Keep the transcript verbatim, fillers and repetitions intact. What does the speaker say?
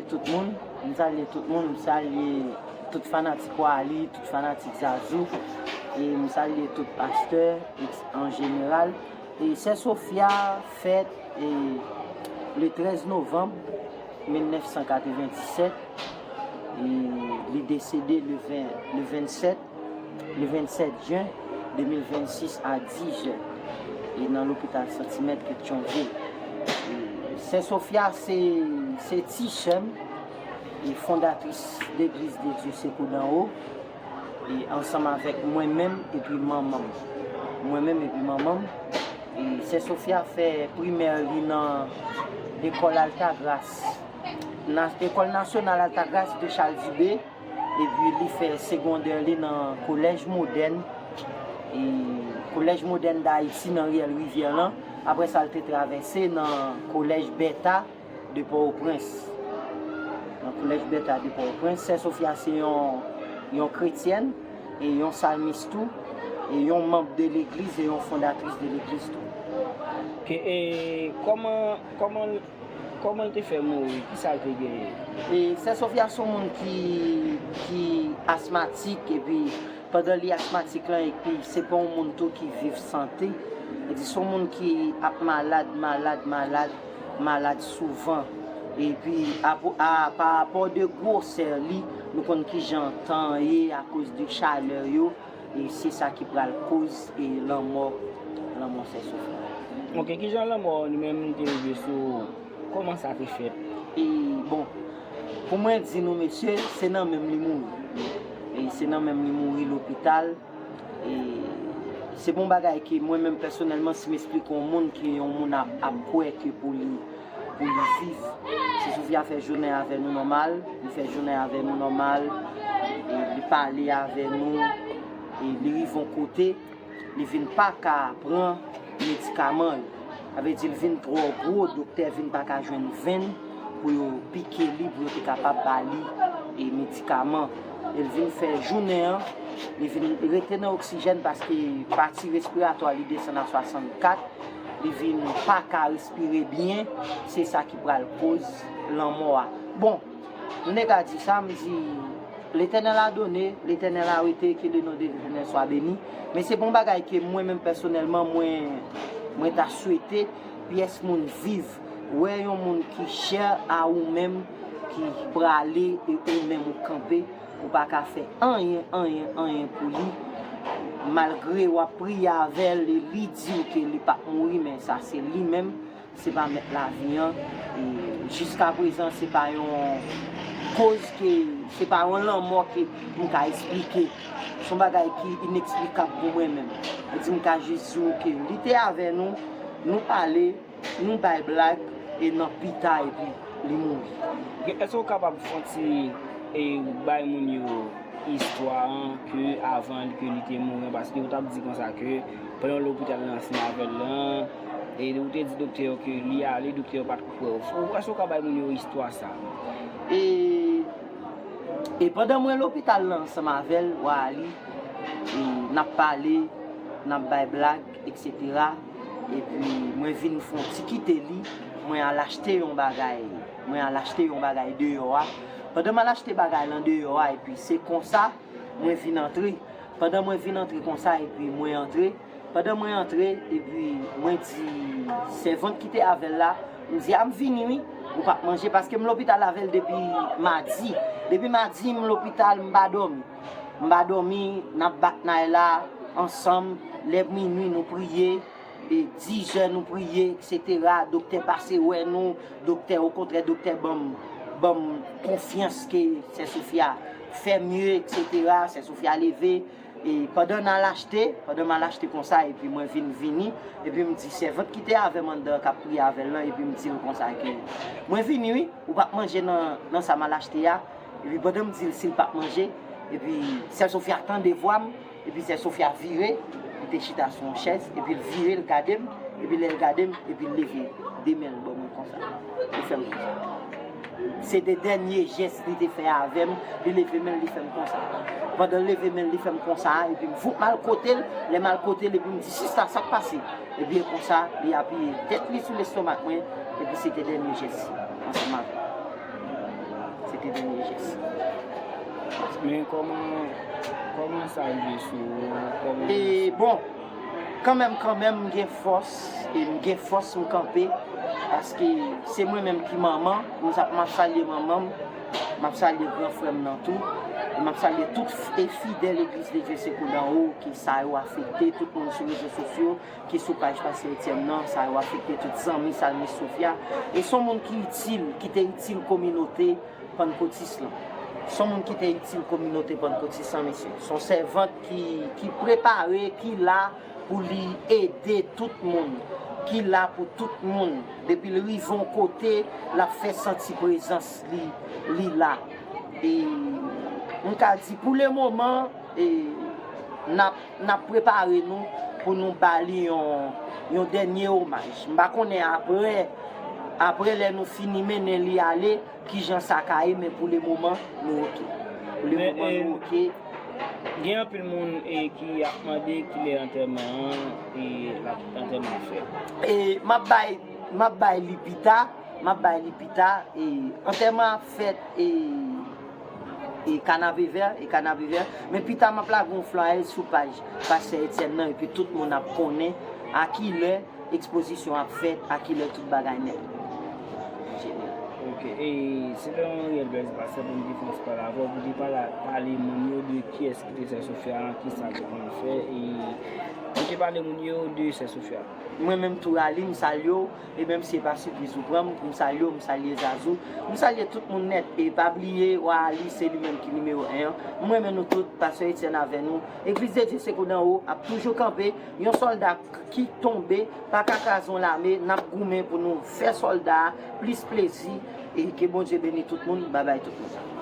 Tout moun, m salye tout moun, m salye tout fanatik Wali, tout fanatik Zazou, e m salye tout pastè an jeneral. E Sè Sofia fèt e le trèz novanm mil nèf san katrevenndisèt, e li desede le ven, le vennsèt, le vennsèt jen de mil vennsis a dis è, e nan lopital Santimèt Petyonvil. E Sè Sofia se, se ti sè m, e fondatris Legliz de Dye Sekou d'Anwo, e ansanm avèk mwen menm epi manman m. Mwen menm epi manman m. E Sè Sofia fè primè li nan lekòl Altagras, na, Lekòl Nasyonal Altagras de Charles Dubé, epi li fè segondè li nan Kolèj Modèn, e Kolèj Modèn Dayiti nan riyèl Rivyè lan. Apre sa, l te travèse nan Kolèj Bèta de Pòtoprens. Nan Kolèj Bèta de Pòtoprens, Sè Sofia se yon, yon kretyèn, e yon salmis tou, e yon manm de legliz, e yon fondatris de legliz tou. Ok, e kòman, kòman, kòman l te fè mouri? Kisa l te genyen? E Sè Sofia se yon moun ki, ki asmatik, epi pandan li asmatik lan, epi se pa yon moun tou ki viv sante. Li di se yon moun ki ap malad, malad, malad, malad souvan. Epi a, a, pa rapò de gwosè li, nou konn kijan tan ye akoz de chalè yo, e se sa ki pral koz e lanmò, lanmò Sè Sofia. Ok, kijan lanmò li menm li te rive sou ou? Kòman sa te fèt? E bon, pou mwen di nou mesye, se nan men m li mouri. E se nan men m li mouri lopital. E se pa yon bagay ke mwen menm pèsonèlman, si m esplike yon moun ke yon moun ap, ap kwè ke pou li, pou li viv. Sè Sofia fè jounen avè nou nòmal, li fè jounen avè nou nòmal, e li pale avè nou, e li rive yon kote, li vin pa ka pran medikaman yo. Sa vle di l vin twò gwo, doktè vin pa ka jwenn venn pou yo pike li, pou yo te kapab ba li, e, medikaman. E l vin fè jounen an, li vin rete nan oksijèn paske pati respiratwa li desann a swasannkat, li vin pa ka respire byen, se sa ki pral koz lanmò a. Bon, m te ka di sa, m di, Letènèl a done, Letènèl a wete, que le nom de l'Éternel soit béni. Men se pa yon bagay ke mwen menm pèsonèlman, mwen, mwen ta swete pyès moun viv. Wè yon moun ki chè a ou menm, ki prale e ou menm ou kanpe, ou pa ka fè anyen, anyen, anyen pou li. Malgre w ap priye avè l e li di w ke li p ap mouri, men sa se li menm, se pa mèt lavi an. E jiskaprezan, se pa yon koz ke, se pa yon lanmò ke m ka esplike. Se yon bagay ki ineksplikab pou mwen menm. Li di m ka jis di w ke li te avè nou, nou pale, nou bay blag, e nan pita, epi li mouri. Èske w kapab fè yon ti, e, bay moun yo istwa an ke avan ke li te mouri an, paske ou t ap di konsa ke pandan w lopital nan ansanm avè l lan, e ou te di doktè yo ke li ale, doktè yo pa t kwè w. Ou, èske w ka bay moun yo istwa sa? E, e pandan mwen lopital lan ansanm avè l, Wali, e n ap pale, n ap bay blag, etsetera. Epi mwen vin fè yon ti kite li, mwen al achte yon bagay, mwen al achte yon bagay deyò a. Pandan m al achte bagay lan deyò a, epi se konsa mwen vin antre. Pandan mwen vin antre konsa, epi mwen antre. Pandan mwen antre, epi mwen di sèvant ki te avè l la, m di, "A, m vini wi, ou p ap manje," paske m lopital avè l depi madi. Depi madi, m lopital, m pa dòmi. M pa dòmi, n ap bat nay la ansanm, lè minwi nou priye, e dis è nou priye, etsetera. Doktè pase wè nou, doktè, okontrè, doktè ban m, ban m konfyans ke Sè Sofia fè mye, etsetera. Sè Sofia leve, e pandan n al achte, pandan m al achte konsa, epi mwen vin vini, epi m di sèvant ki te avè m anndan k ap priye avè l lan, epi m di l konsa ke, "Mwen vini wi, ou p ap manje nan, nan sa m al achte a." Epi pandan m di l si l p ap manje, epi Sè Sofia tande vwa m, epi Sè Sofia vire, li te chita sou yon chèz, epi l vire, l gade m, epi lè l gade m, epi l leve de men l ban mwen konsa. Li fè m konsa. Se te dènye jès li te fè avè m, li leve men l, li fè m konsa. Pandan l leve men l, li fè m konsa, epi m voup m al kote l, lè m al kote l, epi m di, "Sista, sa k pase?" Epi e konsa, li apiye tèt li sou lestomak mwen, epi se te dènye jès li, ansanm avè m. te dènye jès. Men kòman kòman sa rive sou ou? Kòman E bon, kanmenm, kanmenm, m gen fòs, e m gen fòs m kanpe, paske se mwen menm ki manman, m sa- m ap salye manman m, m ap salye gran frè m nan tou, e m ap salye tout f- e fidèl Legliz de Dye Sekou d'Anwo, ki sa yo afekte, tout moun sou rezo sosyo, ki sou paj Pastè Etienne nan, sa yo afekte tout zanmi Salmis Sofia, e se yon moun ki itil, ki te itil kominote pannkotis lan. Se yon moun ki te itil kominote pannkotis lan, mesye. Se yon sèvant ki, ki prepare, ki la pou li ede tout moun, ki la pou tout moun. Depi l rive yon kote, l ap fè santi prezans li, li la. E m ka di, pou le moman, e n ap n ap prepare nou pou nou ba li yon, yon dènye omaj. M pa konnen apre, apre lè nou fini mennen li ale, kijan sa ka ye, men pou le moman, nou oke. Pou le Men, moman, e, nou oke. Gen anpil moun e, ki ap mande kilè antèman an e l ap antèman an fèt. E m ap bay, m ap bay li pita, m ap bay li pita, e antèman ap fèt e e Kanavevè, e Kanavevè. Men pita m ap lage yon flyers sou paj Pastè Etienne nan, epi tout moun ap konnen a ki lè ekspozisyon ap fèt, a ki lè tout bagay nèt. Ok, e se lè yon rèl bèl pastè pou m te fè yon ti pale avè w, pou te pale, pale moun yo de kiyès ki te sè Sofia, ki sa l te konn fè, e pou te pale moun yo de sè Sofia. Mwen menm tou Rali, m salye w, e menm si se pa sipriz ou pran m, m salye w, m salye Zazou, m salye tout moun nèt, e pa bliye Wa Ali, se li menm ki nimewo en an. M renmen nou tout, Pastè Etienne avè nou, Legliz de Dye Sekou d'Anwo ap toujou kanpe, yon sòlda k- ki tonbe pa ka kraze yon lame, n ap goumen pou nou fè sòlda a plis plezi, e ke Bondye beni tout moun, babay tout moun.